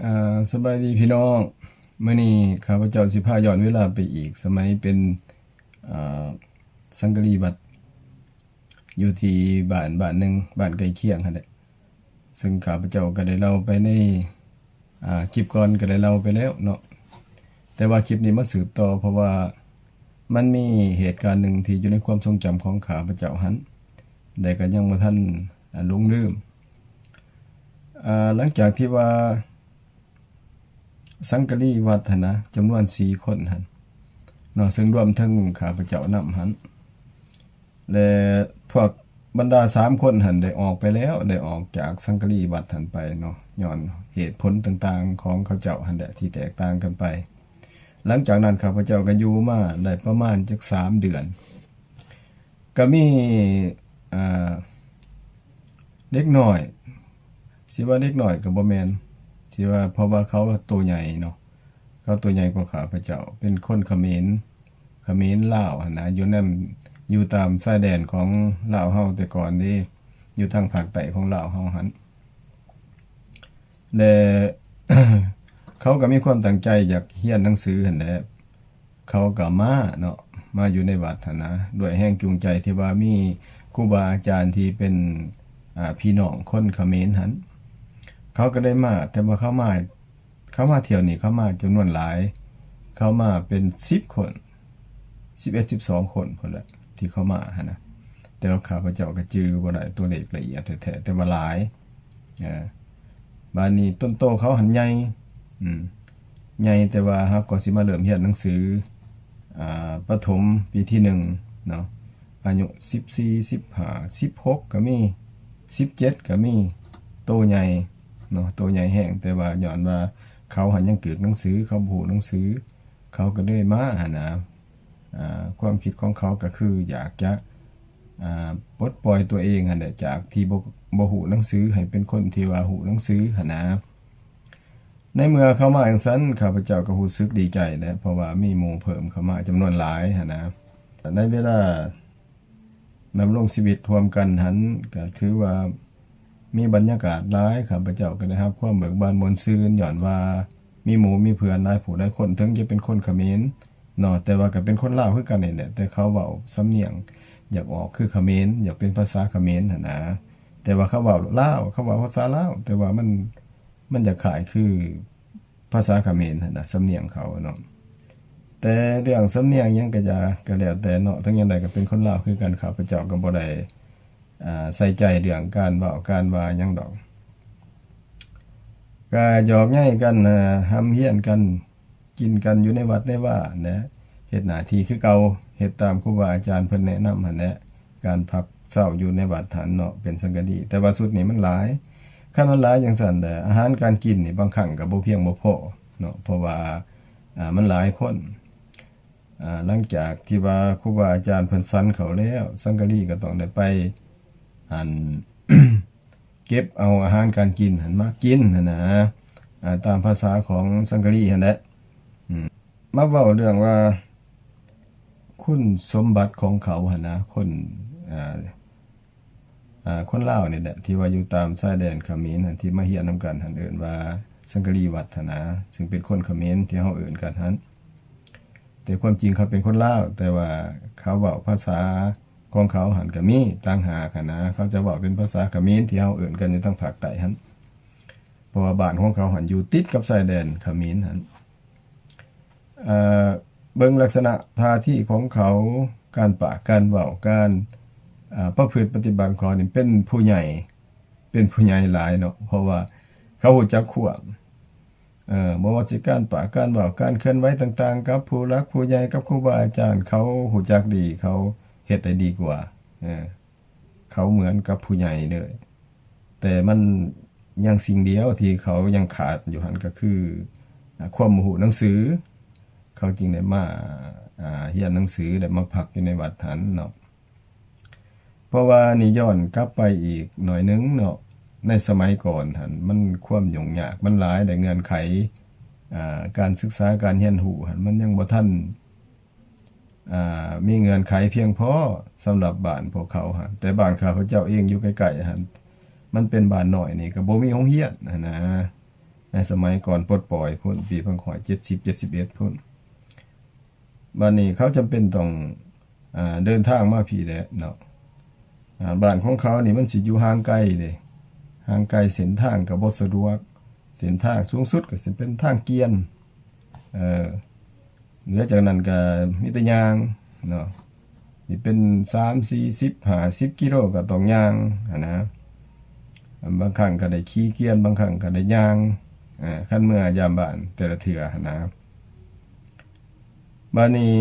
ອ່າ ສະບາຍດີພີ່ນ້ອງ, ມື້ນີ້ຂ້າພະເຈົ້າຊິພາຍ້ອນເວລາໄປອີກ ສະໄໝເປັນ ອ່າ ສັງກະລີວັດ ຢູ່ທີ່ບ້ານ ບ້ານໜຶ່ງ ບ້ານໃກ້ຄຽງຫັ້ນແຫຼະ, ເຊິ່ງຂ້າພະເຈົ້າກໍໄດ້ເລົ່າໄປໃນ ອ່າ ຄລິບກ່ອນກໍໄດ້ເລົ່າໄປແລ້ວເນາະ, ແຕ່ວ່າຄລິບນີ້ມາສືບຕໍ່ ເພາະວ່າມັນມີເຫດການໜຶ່ງທີ່ຢູ່ໃນຄວາມຊົງຈຳຂອງຂ້າພະເຈົ້າຫັ້ນ ແລະກໍຍັງບໍ່ທັນ ອ່າ ຫຼົງລືມ. ອ່າ ຫຼັງຈາກທີ່ວ່າ ສັງກະລີວັດຫັ້ນນະ ຈຳນວນສີ່ຄົນຫັ້ນເນາະ, ເຊິ່ງລວມເຖິງຂ້າພະເຈົ້ານຳຫັ້ນ ແລະ ພວກບັນດາສາມຄົນຫັ້ນໄດ້ອອກໄປແລ້ວ, ໄດ້ອອກຈາກສັງກະລີວັດຫັ້ນໄປເນາະ, ຍ້ອນເຫດຜົນຕ່າງໆຂອງເຂົາເຈົ້າຫັ້ນແຫຼະທີ່ແຕກຕ່າງກັນໄປ. ຫຼັງຈາກນັ້ນຂ້າພະເຈົ້າກໍຢູ່ມາໄດ້ປະມານຈັກສາມເດືອນ ກໍມີ ອ່າ ເດັກນ້ອຍ ຊິວ່າເດັກນ້ອຍກໍບໍ່ແມ່ນ ຊິວ່າ ເພາະວ່າເຂົາໂຕໃຫຍ່ເນາະ, ເຂົາໂຕໃຫຍ່ກວ່າຂ້າພະເຈົ້າ, ເປັນຄົນຂະເໝນ ຂະເໝນລາວຫັ້ນນະ, ຢູ່ນຳ ຢູ່ຕາມຊາຍແດນຂອງລາວເຮົາແຕ່ກ່ອນເດ້, ຢູ່ທາງພາກໃຕ້ຂອງລາວເຮົາຫັ້ນ ແລະ ເຂົາກໍມີຄວາມຕັ້ງໃຈຢາກຮຽນໜັງສືຫັ້ນແຫຼະ, ເຂົາກໍມາເນາະ, ມາຢູ່ໃນວັດຫັ້ນນະ ດ້ວຍແຮງຈູງໃຈທີ່ວ່າມີຄູບາອາຈານທີ່ເປັນ ອ່າ ພີ່ນ້ອງຄົນຂະເໝນຫັ້ນ, ເຂົາກໍໄດ້ມາ, ແຕ່ວ່າເຂົາມາ ເຂົາມາທ່ຽວນີ້ ເຂົາມາຈຳນວນຫຼາຍ, ເຂົາມາເປັນສິບຄົນ ສິບເອັດ ສິບສອງຄົນພຸ້ນແຫຼະ ທີ່ເຂົາມາຫັ້ນນະ, ແຕ່ວ່າຂ້າພະເຈົ້າກໍຈື່ບໍ່ໄດ້ຕົວເລກລະອຽດແທ້ໆ ແຕ່ວ່າຫຼາຍ. ເອີ ບາດນີ້ຕົນໂຕເຂົາຫັ້ນໃຫຍ່ ອືມ ໃຫຍ່ ແຕ່ວ່າຫາກໍຊິມາເລີ່ມຮຽນໜັງສື ອ່າ ປະຖົມປີທີໜຶ່ງເນາະ, ອາຍຸສິບສີ່ ສິບຫ້າ ສິບຫົກກໍມີ ສິບເຈັດກໍມີ, ໂຕໃຫຍ່ເນາະ ໂຕໃຫຍ່ແຮງ, ແຕ່ວ່າຍ້ອນວ່າເຂົາຫັ້ນຍັງກຶກໜັງສື ເຂົາບໍ່ຮູ້ໜັງສື ເຂົາກໍເລີຍມາຫັ້ນນະ. ອ່າ ຄວາມຄິດຂອງເຂົາກໍຄືຢາກຈະ ອ່າ ປົດປ່ອຍຕົວເອງຫັ້ນແຫຼະ ຈາກທີ່ບໍ່ ບໍ່ຮູ້ໜັງສື ໃຫ້ເປັນຄົນທີ່ວ່າຮູ້ໜັງສືຫັ້ນນະ. ໃນເມື່ອເຂົາມາຈັ່ງຊັ້ນ ຂ້າພະເຈົ້າກໍຮູ້ສຶກດີໃຈແຫຼະ ເພາະວ່າມີໝູ່ເພີ່ມເຂົ້າມາຈຳນວນຫຼາຍຫັ້ນນະ. ໃນເວລາ ດຳລົງຊີວິດຮ່ວມກັນຫັ້ນ ກໍຖືວ່າມີບັນຍາກາດຫຼາຍ, ຂ້າພະເຈົ້າກໍໄດ້ຮັບຄວາມເບີກບານມ່ວນຊື່ນ ຍ້ອນວ່າມີໝູ່ມີເພື່ອນຫຼາຍຜູ້ຫຼາຍຄົນ, ເຖິງຈະເປັນຄົນຂະເໝນເນາະ ແຕ່ວ່າກໍເປັນຄົນລາວຄືກັນນີ້ແຫຼະ, ແຕ່ເຂົາເວົ້າສຳນຽງຢາກອອກຄືຂະເໝນ, ຢາກເປັນພາສາຂະເໝນຫັ້ນນະ, ແຕ່ວ່າເຂົາເວົ້າລາວ, ເຂົາເວົ້າພາສາລາວ, ແຕ່ວ່າມັນ ມັນຈະຄ້າຍຄືພາສາຂະເໝນຫັ້ນນະ ສຳນຽງເຂົາເນາະ. ແຕ່ເລື່ອງສຳນຽງຫຍັງກະຢ່າ ກະແລ້ວແຕ່ເນາະ, ເຖິງຢ່າງໃດກະເປັນຄົນລາວຄືກັນ, ຂ້າພະເຈົ້າກະບໍ່ໄດ້ ອ່າ ໃສ່ໃຈເລື່ອງການເວົ້າການວ່າຫຍັງດອກ. ກະຫຍອກໃຍກັນ, ຮ່ຳຮຽນກັນ, ກິນກັນຢູ່ໃນວັດໃນວາຫັ້ນແຫຼະ, ເຮັດໜ້າທີ່ຄືເກົ່າ, ເຮັດຕາມຄູບາອາຈານເພິ່ນແນະນຳຫັ້ນແຫຼະ. ການພັກເຊົາຢູ່ໃນວັດຫັ້ນເນາະ ເປັນສັງກະລີ, ແຕ່ວ່າຊຸດນີ້ມັນຫຼາຍ. ຄັນມັນຫຼາຍຈັ່ງຊັ້ນແຫຼະ ອາຫານການກິນນີ້ບາງຄັ້ງກໍບໍ່ພຽງບໍ່ພໍເນາະ ເພາະວ່າ ອ່າ ມັນຫຼາຍຄົນ. ອ່າ ຫຼັງຈາກທີ່ວ່າຄູບາອາຈານເພິ່ນສັນເຂົ້າແລ້ວ ສັງກະລີກໍຕ້ອງໄດ້ໄປ ອັນ ເກັບເອົາອາຫານການກິນຫັ້ນມາກິນຫັ້ນນະ ອ່າ ຕາມພາສາຂອງສັງກະລີຫັ້ນແຫຼະ. ອືມ ມາເວົ້າເລື່ອງວ່າຄຸນສົມບັດຂອງເຂົາຫັ້ນນະ, ຄົນ ອ່າ ອ່າ ຄົນລາວນີ້ແຫຼະ ທີ່ວ່າຢູ່ຕາມຊາຍແດນຂະເໝນຫັ້ນ ທີ່ມາຮຽນນຳກັນຫັ້ນ ເອີ້ນວ່າສັງກະລີວັດຫັ້ນນະ, ຊຶ່ງເປັນຄົນຂະເໝນທີ່ເຮົາເອີ້ນກັນຫັ້ນ. ແຕ່ຄວາມຈິງເຂົາເປັນຄົນລາວ, ແຕ່ວ່າເຂົາເວົ້າພາສາຂອງເຂົາຫັ້ນກະມີຕ່າງຫາກຫັ້ນນະ, ເຂົາຈະເວົ້າເປັນພາສາຂະເໝນທີ່ເຮົາເອີ້ນກັນຢູ່ທາງພາກໃຕ້ຫັ້ນ. ເພາະວ່າບ້ານຂອງເຂົາຫັ້ນຢູ່ຕິດກັບຊາຍແດນຂະເໝນຫັ້ນ. ເອີ ເບິ່ງລັກສະນະທ່າທີຂອງເຂົາ, ການປາກການເວົ້າ, ການ ເອີ ປະພຶດປະຕິບັດຂອງນີ້ເປັນຜູ້ໃຫຍ່, ເປັນຜູ້ໃຫຍ່ຫຼາຍເນາະ, ເພາະວ່າເຂົາຮູ້ຈັກຄວາມ ເອີ ບໍ່ວ່າຊິການປາກການເວົ້າ, ການເຄື່ອນໄຫວຕ່າງໆ ກັບຜູ້ຫຼັກຜູ້ໃຫຍ່, ກັບຄູບາອາຈານ, ເຂົາຮູ້ຈັກດີ, ເຂົາເຮັດໄດ້ດີກວ່າ. ເອີ ເຂົາເໝືອນກັບຜູ້ໃຫຍ່ເລີຍ, ແຕ່ມັນຍັງສິ່ງດຽວທີ່ເຂົາຍັງຂາດຢູ່ຫັ້ນ ກໍຄື ອາ ຄວາມບໍ່ຮູ້ໜັງສື. ເຂົາຈຶ່ງໄດ້ມາ ອາ ຮຽນໜັງສື ໄດ້ມາພັກຢູ່ໃນວັດຫັ້ນເນາະ. ເພາະວ່ານີ້ຍ້ອນກັບໄປອີກໜ້ອຍໜຶ່ງເນາະ, ໃນສະໄໝກ່ອນຫັ້ນ ມັນຄວາມຫຍຸ້ງຍາກມັນຫຼາຍ, ແລະ ເງື່ອນໄຂ ອາ ການສຶກສາການຮຽນຮູ້ຫັ້ນ ມັນຍັງບໍ່ທັນ ອ່າ ມີເງື່ອນໄຂພຽງພໍສຳລັບບ້ານພວກເຂົາຫັ້ນ, ແຕ່ບ້ານຂ້າພະເຈົ້າເອງຢູ່ໃກ້ໆຫັ້ນ ມັນເປັນບ້ານນ້ອຍນີ້ ກໍບໍ່ມີໂຮງຮຽນຫັ້ນນະ, ໃນສະໄໝກ່ອນປົດປ່ອຍພຸ້ນ ປີພັນເກົ້າຮ້ອຍເຈັດສິບ ເຈັດສິບເອັດພຸ້ນ. ບາດນີ້ເຂົາຈຳເປັນຕ້ອງ ອາ ເດີນທາງມາພີ້ແຫຼະເນາະ. ອາ ບ້ານຂອງເຂົານີ້ມັນຊິຢູ່ຫ່າງໄກເດ້ ຫ່າງໄກ ເສັ້ນທາງກໍບໍ່ສະດວກ, ເສັ້ນທາງສູງສຸດກໍຊິເປັນທາງກຽນ ເອີ ເຫຼືອຈາກນັ້ນກໍມີແຕ່ຍ່າງເນາະ ຊິເປັນສາມ ສີ່ ສິບ ຫ້າ ສິບກິໂລກໍຕ້ອງຍ່າງຫັ້ນນະ. ບາງຄັ້ງກໍໄດ້ຂີ່ກຽນ ບາງຄັ້ງກໍໄດ້ຍ່າງ ອາ ຄັນເມືອຍາມບ້ານແຕ່ລະເທື່ອຫັ້ນນະ. ບາດນີ້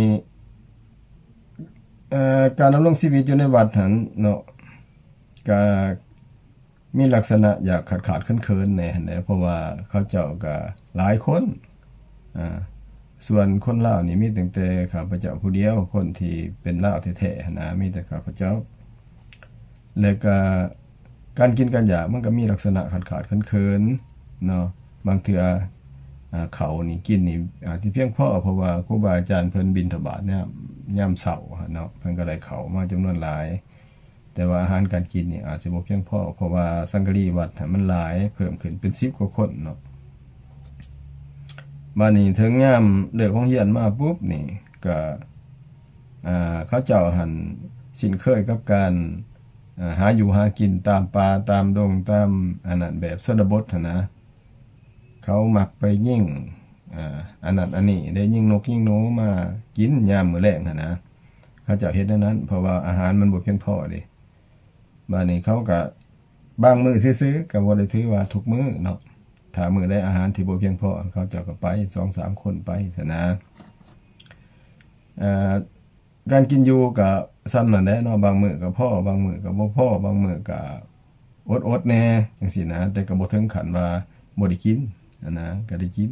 ເອີ ການດຳລົງຊີວິດຢູ່ໃນວັດຫັ້ນເນາະ ກະມີລັກສະນະຢາກຂາດໆເຂີນໆແດ່ຫັ້ນແຫຼະ ເພາະວ່າເຂົາເຈົ້າກະຫຼາຍຄົນ ອາ ສ່ວນຄົນລາວນີ້ມີຕັ້ງແຕ່ຂ້າພະເຈົ້າຜູ້ດຽວ ຄົນທີ່ເປັນລາວແທ້ໆຫັ້ນນະ ມີແຕ່ຂ້າພະເຈົ້າ ແລະກະ ການກິນການຢາກມັນກໍມີລັກສະນະຂາດໆເຂີນໆເນາະ. ບາງເທື່ອ ອາ ເຂົ້ານີ້ກິນນີ້ອາດຈະພຽງພໍ ເພາະວ່າຄູບາອາຈານເພິ່ນບິນທະບາດຍາມ ຍາມເຊົ້າຫັ້ນເນາະ ເພິ່ນກໍໄດ້ເຂົ້າມາຈຳນວນຫຼາຍ ແຕ່ວ່າອາຫານການກິນນີ້ອາດຈະບໍ່ພຽງພໍ ເພາະວ່າສັງກະລີວັດຫັ້ນມັນຫຼາຍ ເພີ່ມຂຶ້ນເປັນສິບກວ່າຄົນເນາະ. ບາດນີ້ເຖິງຍາມເລີກໂຮງຮຽນມາປຸບນີ້ ກໍ ອາ ເຂົາເຈົ້າຫັ້ນຊິນເຄີຍກັບການ ອາ ຫາຢູ່ຫາກິນຕາມປ່າຕາມດົງ ຕາມອັນນັ້ນ ແບບຊົນນະບົດຫັ້ນນະ. ເຂົາມັກໄປຍິງ ອາ ອັນນັ້ນອັນນີ້ເດ້ ຍິງນົກຍິງໜູມາກິນຍາມມື້ແລງຫັ້ນນະ. ເຂົາເຈົ້າເຮັດແນວນັ້ນ ເພາະວ່າອາຫານມັນບໍ່ພຽງພໍເດ້. ບາດນີ້ເຂົາກະບາງມື້ຊື່ໆ ກໍບໍ່ໄດ້ຖືວ່າທຸກມື້ເນາະ. ຖ້າມື້ໃດອາຫານທີ່ບໍ່ພຽງພໍ ເຂົາເຈົ້າກໍໄປສອງສາມຄົນໄປຊັ້ນນະ. ເອີ ການກິນຢູ່ກໍສ່ຳນັ້ນແຫຼະເນາະ ບາງມື້ກໍພໍ ບາງມື້ກໍບໍ່ພໍ ບາງມື້ກໍອົດໆແດ່ຈັ່ງຊີ້ນະ ແຕ່ກໍບໍ່ເຖິງຂັ້ນວ່າບໍ່ໄດ້ກິນຫັ້ນນະ ກໍໄດ້ກິນ.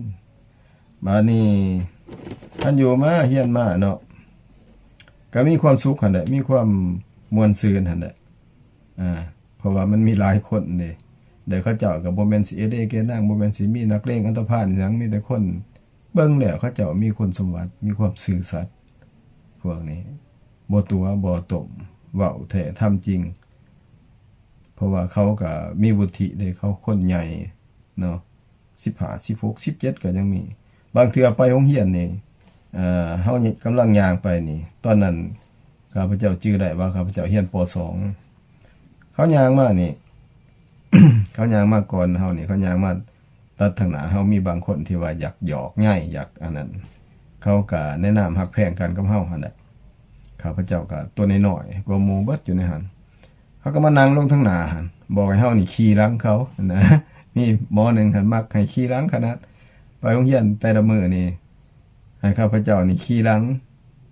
ບາດນີ້ຄັນຢູ່ມາຮຽນມາເນາະ ກໍມີຄວາມສຸກຫັ້ນແຫຼະ ມີຄວາມມ່ວນຊື່ນຫັ້ນແຫຼະ ອາ ເພາະວ່າມັນມີຫຼາຍຄົນເດ້ ແລ້ວເຂົາເຈົ້າກໍບໍ່ແມ່ນຊິເອເດເກນາງ ບໍ່ແມ່ນຊິມີນັກເລງອັນຕະພານຫຍັງ ມີແຕ່ຄົນ ເບິ່ງແລ້ວເຂົາເຈົ້າມີຄຸນສົມບັດ ມີຄວາມຊື່ສັດ ພວກນີ້ ບໍ່ຕົວະບໍ່ຕົມ ເວົ້າແທ້ທຳຈິງ ເພາະວ່າເຂົາກໍມີວຸດທິເດ້ ເຂົາຄົນໃຫຍ່ເນາະ ສິບຫ້າ ສິບຫົກ ສິບເຈັດກໍຍັງມີ. ບາງເທື່ອໄປໂຮງຮຽນນີ້ ເອີ ເຮົາກຳລັງຍ່າງໄປນີ້ ຕອນນັ້ນຂ້າພະເຈົ້າຈື່ໄດ້ວ່າຂ້າພະເຈົ້າຮຽນ ປໍສອງ ເຂົາຍ່າງມານີ້ ເຂົາຍ່າງມາກ່ອນເຮົານີ້ ເຂົາຍ່າງມາ ຕັດທາງໜ້າເຮົາ ມີບາງຄົນທີ່ວ່າຢາກຫຍອກໃຍ ຢາກອັນນັ້ນ ເຂົາກະໃນນາມຮັກແພງກັນກັບເຮົາຫັ້ນແຫຼະ ຂ້າພະເຈົ້າກະຕົວນ້ອຍໆກວ່າໝູ່ເບິດຢູ່ໃນຫັ້ນ ເຂົາກໍມານັ່ງລົງທາງໜ້າຫັ້ນ ບອກໃຫ້ເຮົານີ້ຂີ່ຫຼັງເຂົາຫັ້ນນະ. ມີໝໍໜຶ່ງຫັ້ນມັກໃຫ້ຂີ່ຫຼັງຂະໜາດ ໄປໂຮງຮຽນແຕ່ລະມື້ນີ້ ໃຫ້ຂ້າພະເຈົ້ານີ້ຂີ່ຫຼັງ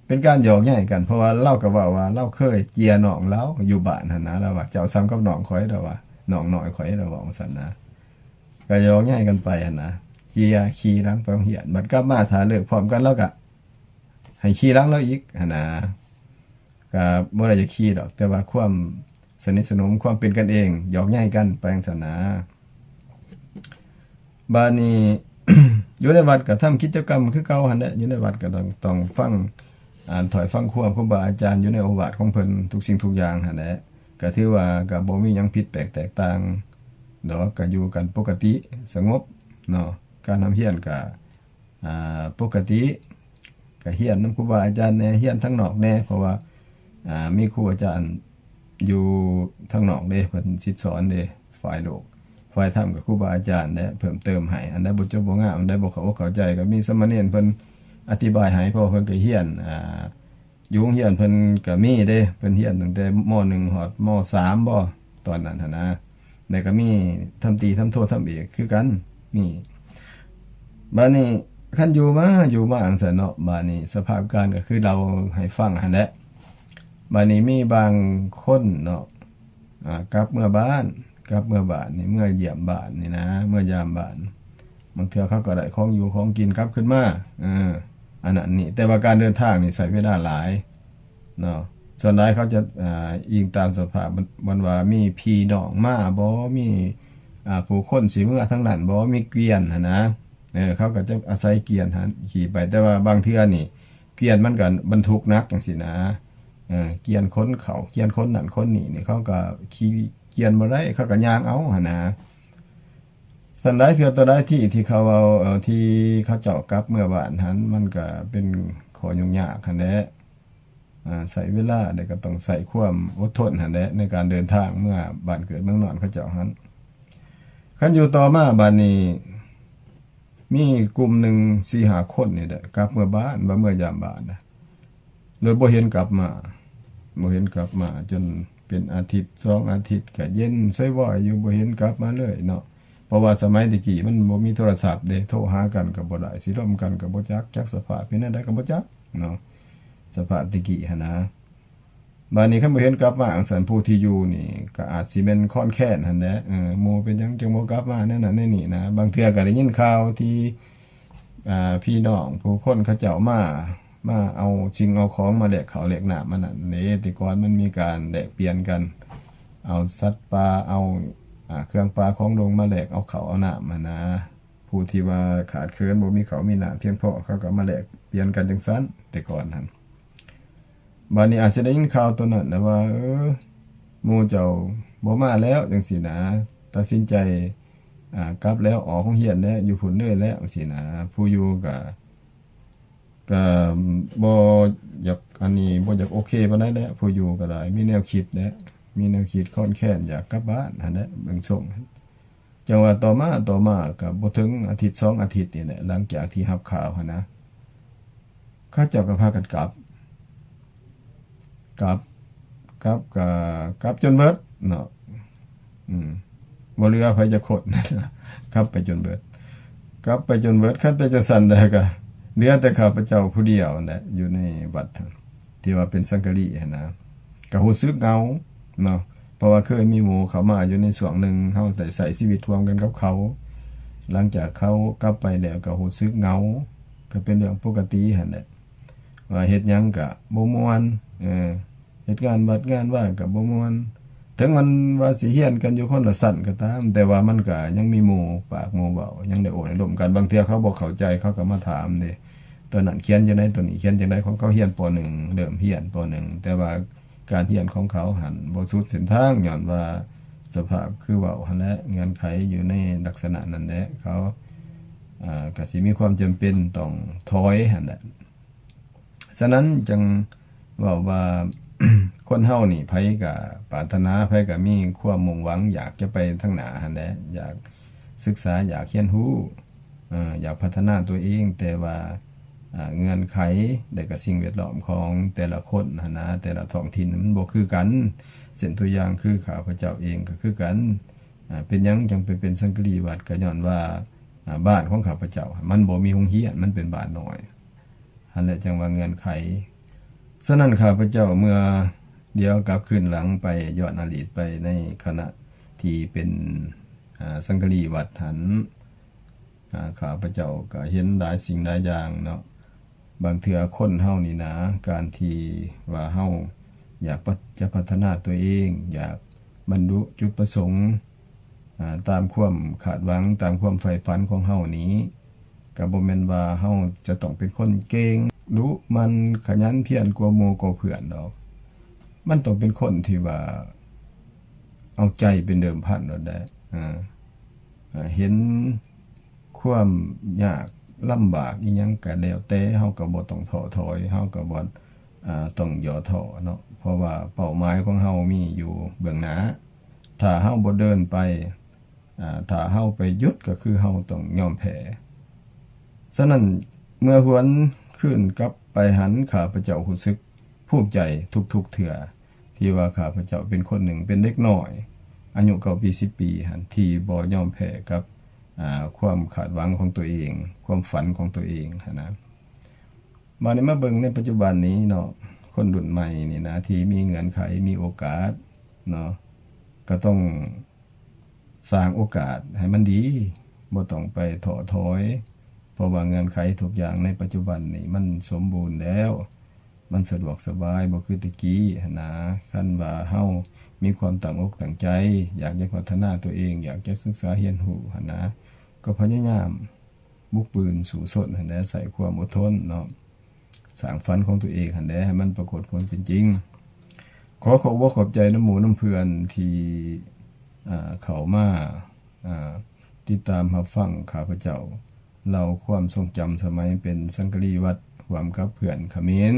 ເປັນການຫຍອກໃຍກັນ ເພາະວ່າລາວກໍເວົ້າວ່າລາວເຄີຍເຈຍນ້ອງລາວຢູ່ບ້ານຫັ້ນນະ ລາວວ່າ ເຈົ້າສ່ຳກັບນ້ອງຂ້ອຍ ລາວວ່າ ນ້ອງນ້ອຍຂ້ອຍ ລາວເວົ້າຈັ່ງຊັ້ນນະ. ກໍຫຍອກໃຍກັນໄປຫັ້ນນະ ເຈຍຂີ່ຫຼັງໄປໂຮງຮຽນ ບັດກັບມາຖ້າເລີກພ້ອມກັນ ລາວກໍໃຫ້ຂີ່ຫຼັງລາວອີກຫັ້ນນະ. ກໍບໍ່ໄດ້ຢາກຂີ່ດອກ ແຕ່ວ່າຄວາມສະໜິດສະໜົມ ຄວາມເປັນກັນເອງ ຫຍອກໃຍກັນໄປຈັ່ງຊັ້ນນະ. ບາດນີ້ ຢູ່ໃນວັດກໍທຳກິດຈະກຳຄືເກົ່າຫັ້ນແຫຼະ ຢູ່ໃນວັດກໍຕ້ອງ ຕ້ອງຟັງ ອ່າ ຖ້ອຍຟັງຄວາມຄູບາອາຈານ ຢູ່ໃນໂອວາດຂອງເພິ່ນທຸກສິ່ງທຸກຢ່າງຫັ້ນແຫຼະ ກໍຖືວ່າກໍບໍ່ມີຫຍັງຜິດແປກແຕກຕ່າງດອກ ກໍຢູ່ກັນປົກກະຕິສະຫງົບເນາະ. ການຮ່ຳຮຽນກໍ ອ່າ ປົກກະຕິ ກໍຮຽນນຳຄູບາອາຈານແດ່ ຮຽນທາງນອກແດ່ ເພາະວ່າ ອ່າ ມີຄູອາຈານຢູ່ທາງນອກເດ້ ເພິ່ນສິດສອນເດ້ ຝ່າຍໂລກ ຝ່າຍທຳກໍຄູບາອາຈານແຫຼະເພີ່ມເຕີມໃຫ້ ອັນໃດບໍ່ຈົບບໍ່ງາມ ອັນໃດບໍ່ເຂົ້າອົກເຂົ້າໃຈ ກໍມີສາມະເນນເພິ່ນອະທິບາຍໃຫ້ ເພາະວ່າເພິ່ນກໍຮຽນ ອ່າ ຢູ່ໂຮງຮຽນເພິ່ນກໍມີເດ້ ເພິ່ນຮຽນຕັ້ງແຕ່ ມໍໜຶ່ງ ຮອດ ມໍສາມ ບໍ ຕອນນັ້ນຫັ້ນນະ ແລ້ວກໍມີທຳຕີ ທຳໂທ ທຳເອກຄືກັນ ນີ້. ບາດນີ້ຄັນຢູ່ມາ ຢູ່ມາຈັ່ງຊັ້ນເນາະ ບາດນີ້ສະພາບການກໍຄືເລົ່າໃຫ້ຟັງຫັ້ນແຫຼະ. ບາດນີ້ມີບາງຄົນເນາະ ອາ ກັບເມືອບ້ານ ກັບເມືອບ້ານນີ້ ເມືອຢ້ຽມບ້ານນີ້ນະ ເມືອຢາມບ້ານ ບາງເທື່ອເຂົາກໍໄດ້ຂອງຢູ່ຂອງກິນກັບຄືນມາ ເອີ ອັນນັ້ນນີ້ ແຕ່ວ່າການເດີນທາງນີ້ໃຊ້ເວລາຫຼາຍເນາະ. ສ່ວນຫຼາຍເຂົາຈະ ອາ ອີງຕາມສະພາບ ມັນວ່າມີພີ່ນ້ອງມາບໍ ມີ ອາ ຜູ້ຄົນຊິເມືອທາງນັ້ນບໍ ມີກວຽນຫັ້ນນະ ເອີ ເຂົາກໍຈະອາໄສກວຽນຫັ້ນຂີ່ໄປ ແຕ່ວ່າບາງເທື່ອນີ້ກວຽນມັນກໍບັນທຸກໜັກຈັ່ງຊີ້ນະ ເອີ ກວຽນຂົນເຂົ້າ ກວຽນຂົນນັ້ນຂົນນີ້ນີ້ ເຂົາກໍຂີ່ກວຽນບໍ່ໄດ້ ເຂົາກໍຍ່າງເອົາຫັ້ນນະ. ຊັ້ນຫຼາຍເທື່ອຕໍ່ຫຼາຍທີ່ ທີ່ເຂົາເວົ້າ ເອີ ທີ່ເຂົາເຈົ້າກັບເມືອບ້ານຫັ້ນ ມັນກະເປັນຂໍ້ຫຍຸ້ງຍາກຫັ້ນແຫຼະ. ອາ ໃຊ້ເວລາ ແລ້ວກໍຕ້ອງໃຊ້ຄວາມອົດທົນຫັ້ນແຫຼະ ໃນການເດີນທາງເມືອບ້ານເກີດເມືອງນອນເຂົາເຈົ້າຫັ້ນ. ຄັນຢູ່ຕໍ່ມາບາດນີ້ ມີກຸ່ມໜຶ່ງ ສີ່ຫ້າຄົນນີ້ແຫຼະ ກັບເມືອບ້ານ ວ່າເມືອຢາມບ້ານນະ ໂດຍບໍ່ເຫັນກັບມາ ບໍ່ເຫັນກັບມາ ຈົນເປັນອາທິດສອງອາທິດ ກະເຢັນໃສ່ວອຍຢູ່ ບໍ່ເຫັນກັບມາເລີຍເນາະ. ເພາະວ່າສະໄໝແຕ່ກີ້ມັນບໍ່ມີໂທລະສັບເດ້ ໂທຫາກັນກໍບໍ່ໄດ້ ຊິລົມກັນກໍບໍ່ຈັກ ຈັກສະພາບເປັນແນວໃດກໍບໍ່ຈັກເນາະ ສະພາບແຕ່ກີ້ຫັ້ນນະ. ບາດນີ້ຄັນບໍ່ເຫັນກັບມາຈັ່ງຊັ້ນ ຜູ້ທີ່ຢູ່ນີ້ກໍອາດຊິແມ່ນຄອນແຄ້ນຫັ້ນແຫຼະ ເອີ ໝູ່ເປັນຫຍັງຈັ່ງບໍ່ກັບມາ ແນວນັ້ນແນວນີ້ນະ. ບາງເທື່ອກໍໄດ້ຍິນຂ່າວທີ່ ອ່າ ພີ່ນ້ອງຜູ້ຄົນເຂົາເຈົ້າມາ ມາເອົາສິ່ງເອົາຂອງມາແລກເຂົ້າແລກນ້ຳ ອັນນັ້ນເດ້ ແຕ່ກ່ອນມັນມີການແລກປ່ຽນກັນ ເອົາສັດປ່າ ເອົາ ອ່າ ເຄື່ອງປ່າຂອງດົງມາແລກເອົາເຂົ້າເອົານ້ຳຫັ້ນນະ. ຜູ້ທີ່ວ່າຂາດເຂີນ ບໍ່ມີເຂົ້າມີນ້ຳພຽງພໍ ເຂົາກໍມາແລກປ່ຽນກັນຈັ່ງຊັ້ນ ແຕ່ກ່ອນຫັ້ນ. ບາດນີ້ອາດຊິໄດ້ຍິນຂ່າວຕອນນັ້ນນະວ່າ ເອີ ໝູ່ເຈົ້າບໍ່ມາແລ້ວ ຈັ່ງຊີ້ນະ ຕັດສິນໃຈ ອ່າ ກັບແລ້ວ ອອກໂຮງຮຽນແລ້ວ ຢູ່ພຸ້ນເລີຍແລ້ວ ຈັ່ງຊີ້ນະ. ຜູ້ຢູ່ກໍ ກໍບໍ່ຢາກ ອັນນີ້ ບໍ່ຢາກໂອເຄປານໃດແຫຼະ ຜູ້ຢູ່ກໍໄດ້ ມີແນວຄິດແຫຼະ ມີແນວຄິດຄອນແຄ້ນ ຢາກກັບບ້ານຫັ້ນແຫຼະ ເບິ່ງຊົງ. ຈັ່ງວ່າຕໍ່ມາ ຕໍ່ມາກໍບໍ່ເຖິງອາທິດສອງອາທິດນີ້ແຫຼະ ຫຼັງຈາກທີ່ຮັບຂ່າວຫັ້ນນະ ເຂົາເຈົ້າກໍພາກັນກັບ ກັບ ກັບ ກໍກັບຈົນເບິດເນາະ ອືມ ບໍ່ເຫຼືອໃຜຈັກຄົນ ກັບໄປຈົນເບິດ ກັບໄປຈົນເບິດ. ຄັນເປັນຈັ່ງຊັ້ນແລ້ວກໍເຫຼືອແຕ່ຂ້າພະເຈົ້າຜູ້ດຽວຫັ້ນແຫຼະ ຢູ່ໃນວັດ ທີ່ວ່າເປັນສັງກະລີຫັ້ນນະ ກໍຮູ້ສຶກເຫງົາເນາະ ເພາະວ່າເຄີຍມີໝູ່ເຂົ້າມາຢູ່ໃນຊ່ວງໜຶ່ງ ເຮົາໄດ້ໃຊ້ຊີວິດຮ່ວມກັນກັບເຂົາ. ຫຼັງຈາກເຂົາກັບໄປແລ້ວກໍຮູ້ສຶກເຫງົາ ກໍເປັນເລື່ອງປົກກະຕິຫັ້ນແຫຼະ ວ່າເຮັດຫຍັງກໍບໍ່ມ່ວນ ເອີ ເຮັດງານວັດງານວາກໍບໍ່ມ່ວນ. ເຖິງມັນວ່າຊິຮຽນກັນຢູ່ຄົນລະຊັ້ນກໍຕາມ ແຕ່ວ່າມັນກໍຍັງມີໝູ່ປາກໝູ່ເວົ້າ ຍັງໄດ້ໂອ້ໄດ້ລົມກັນ. ບາງເທື່ອເຂົາບໍ່ເຂົ້າໃຈ ເຂົາກໍມາຖາມເດ້ ຕອນນັ້ນຂຽນຈັ່ງໃດ ຕອນນີ້ຂຽນຈັ່ງໃດ ຂອງເຂົາຮຽນ ປໍໜຶ່ງ ເລີ່ມຮຽນ ປໍໜຶ່ງ ແຕ່ວ່າການຮຽນຂອງເຂົາຫັ້ນບໍ່ສຸດເສັ້ນທາງ ຍ້ອນວ່າສະພາບຄືເວົ້າຫັ້ນແຫຼະ ເງື່ອນໄຂຢູ່ໃນລັກສະນະນັ້ນແຫຼະ ເຂົາ ອ່າ ກໍຊິມີຄວາມຈຳເປັນຕ້ອງຖອຍຫັ້ນແຫຼະ. ສະນັ້ນຈຶ່ງເວົ້າວ່າ ຄົນເຮົານີ້ ໃຜກໍປາດຖະໜາ ໃຜກໍມີຄວາມມຸ່ງຫວັງ ຢາກຈະໄປທາງໜ້າຫັ້ນແຫຼະ ຢາກສຶກສາ ຢາກຮຽນຮູ້ ເອີ ຢາກພັດທະນາຕົວເອງ ແຕ່ວ່າ ອ່າ ເງື່ອນໄຂ ແລະ ກໍສິ່ງແວດລ້ອມຂອງແຕ່ລະຄົນຫັ້ນນະ ແຕ່ລະທ້ອງຖິ່ນມັນບໍ່ຄືກັນ. ເຊັ່ນຕົວຢ່າງຄືຂ້າພະເຈົ້າເອງກໍຄືກັນ ອ່າ ເປັນຫຍັງຈັ່ງໄປເປັນສັງກະລີວັດ ກໍຍ້ອນວ່າ ອ່າ ບ້ານຂອງຂ້າພະເຈົ້າມັນບໍ່ມີໂຮງຮຽນ ມັນເປັນບ້ານນ້ອຍ ຫັ້ນແຫຼະ ຈັ່ງວ່າເງື່ອນໄຂ. ສະນັ້ນ ຂ້າພະເຈົ້າເມື່ອດຽວກັບຄືນຫຼັງໄປ ຍ້ອນອະດີດໄປໃນຂະນະທີ່ເປັນ ອ່າ ສັງກະລີວັດຫັ້ນ ອ່າ ຂ້າພະເຈົ້າກໍເຫັນຫຼາຍສິ່ງຫຼາຍຢ່າງເນາະ. ບາງເທື່ອຄົນເຮົານີ້ນາ ການທີ່ວ່າເຮົາຢາກປະ ຈະພັດທະນາຕົວເອງ ຢາກບັນລຸຈຸດປະສົງ ອ່າ ຕາມຄວາມຄາດຫວັງ ຕາມຄວາມໃຝ່ຝັນຂອງເຮົານີ້ ກໍບໍ່ແມ່ນວ່າເຮົາຈະຕ້ອງເປັນຄົນເກັ່ງ ດຸໝັ່ນ ຂະຫຍັນພຽນກວ່າໝູ່ກວ່າເພື່ອນດອກ. ມັນຕ້ອງເປັນຄົນທີ່ວ່າເອົາໃຈເປັນເດີມພັນໂລດແຫຼະ ເຫັນຄວາມຍາກລຳບາກອີ່ຫຍັງກໍແລ້ວແຕ່ ເຮົາກໍບໍ່ຕ້ອງທໍ້ຖອຍ ເຮົາກໍບໍ່ ອ່າ ຕ້ອງຫຍໍ້ທໍ້ເນາະ ເພາະວ່າເປົ້າໝາຍຂອງເຮົາມີຢູ່ເບື້ອງໜ້າ. ຖ້າເຮົາບໍ່ເດີນໄປ ອ່າ ຖ້າເຮົາໄປຢຸດ ກໍຄືເຮົາຕ້ອງຍອມແພ້. ສະນັ້ນ ເມື່ອຫວນຄືນກັບໄປຫັ້ນ ຂ້າພະເຈົ້າຮູ້ສຶກພູມໃຈທຸກໆເທື່ອ ທີ່ວ່າຂ້າພະເຈົ້າເປັນຄົນໜຶ່ງ ເປັນເດັກນ້ອຍອາຍຸເກົ້າປີ ສິບປີຫັ້ນ ທີ່ບໍ່ຍອມແພ້ກັບ ອ່າ ຄວາມຄາດຫວັງຂອງຕົວເອງ ຄວາມຝັນຂອງຕົວເອງຫັ້ນນະ. ບາດນີ້ມາເບິ່ງໃນປັດຈຸບັນນີ້ເນາະ ຄົນລຸ້ນໃໝ່ນີ້ນະ ທີ່ມີເງື່ອນໄຂ ມີໂອກາດເນາະ ກໍຕ້ອງ ສ້າງໂອກາດໃຫ້ມັນດີ ບໍ່ຕ້ອງໄປທໍ້ຖອຍ ເພາະວ່າເງື່ອນໄຂທຸກຢ່າງໃນປັດຈຸບັນນີ້ມັນສົມບູນແລ້ວ ມັນສະດວກສະບາຍ ບໍ່ຄືແຕ່ກີ້ຫັ້ນນາ. ຄັນວ່າເຮົາມີຄວາມຕັ້ງອົກຕັ້ງໃຈ ຢາກຈະພັດທະນາຕົວເອງ ຢາກຈະສຶກສາຮຽນຮູ້ຫັ້ນນາ ກໍພະຍາຍາມ ບຸກບືນສູ້ຊົນຫັ້ນແຫຼະ ໃຊ້ຄວາມອົດທົນເນາະ ສ້າງຝັນຂອງຕົວເອງຫັ້ນແຫຼະ ໃຫ້ມັນປາກົດຜົນເປັນຈິງ. ຂໍຂອບອົກຂອບໃຈນຳໝູ່ນຳເພື່ອນທີ່ ອ່າ ເຂົ້າມາ ອ່າ ຕິດຕາມຮັບຟັງຂ້າພະເຈົ້າເລົ່າຄວາມຊົງຈຳສະໄໝເປັນສັງກະລີວັດ ຮ່ວມກັບເພື່ອນຂະເໝນ,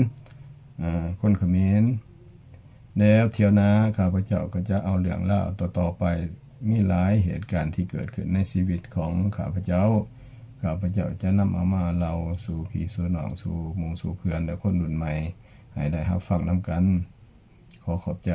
ອາ, ຄົນຂະເໝນ. ແລ້ວທ່ຽວໜ້າ ຂ້າພະເຈົ້າກໍຈະເອົາເລື່ອງລາວຕໍ່ໆໄປ. ມີຫຼາຍເຫດການທີ່ເກີດຂຶ້ນໃນຊີວິດຂອງຂ້າພະເຈົ້າ. ຂ້າພະເຈົ້າຈະນຳເອົາມາເລົ່າສູ່ພີ່ສູ່ນ້ອງ, ສູ່ໝູ່ສູ່ເພື່ອນ ແລະ ຄົນລຸ້ນໃໝ່ ໃຫ້ໄດ້ຮັບຟັງນຳກັນ. ຂໍຂອບໃຈ.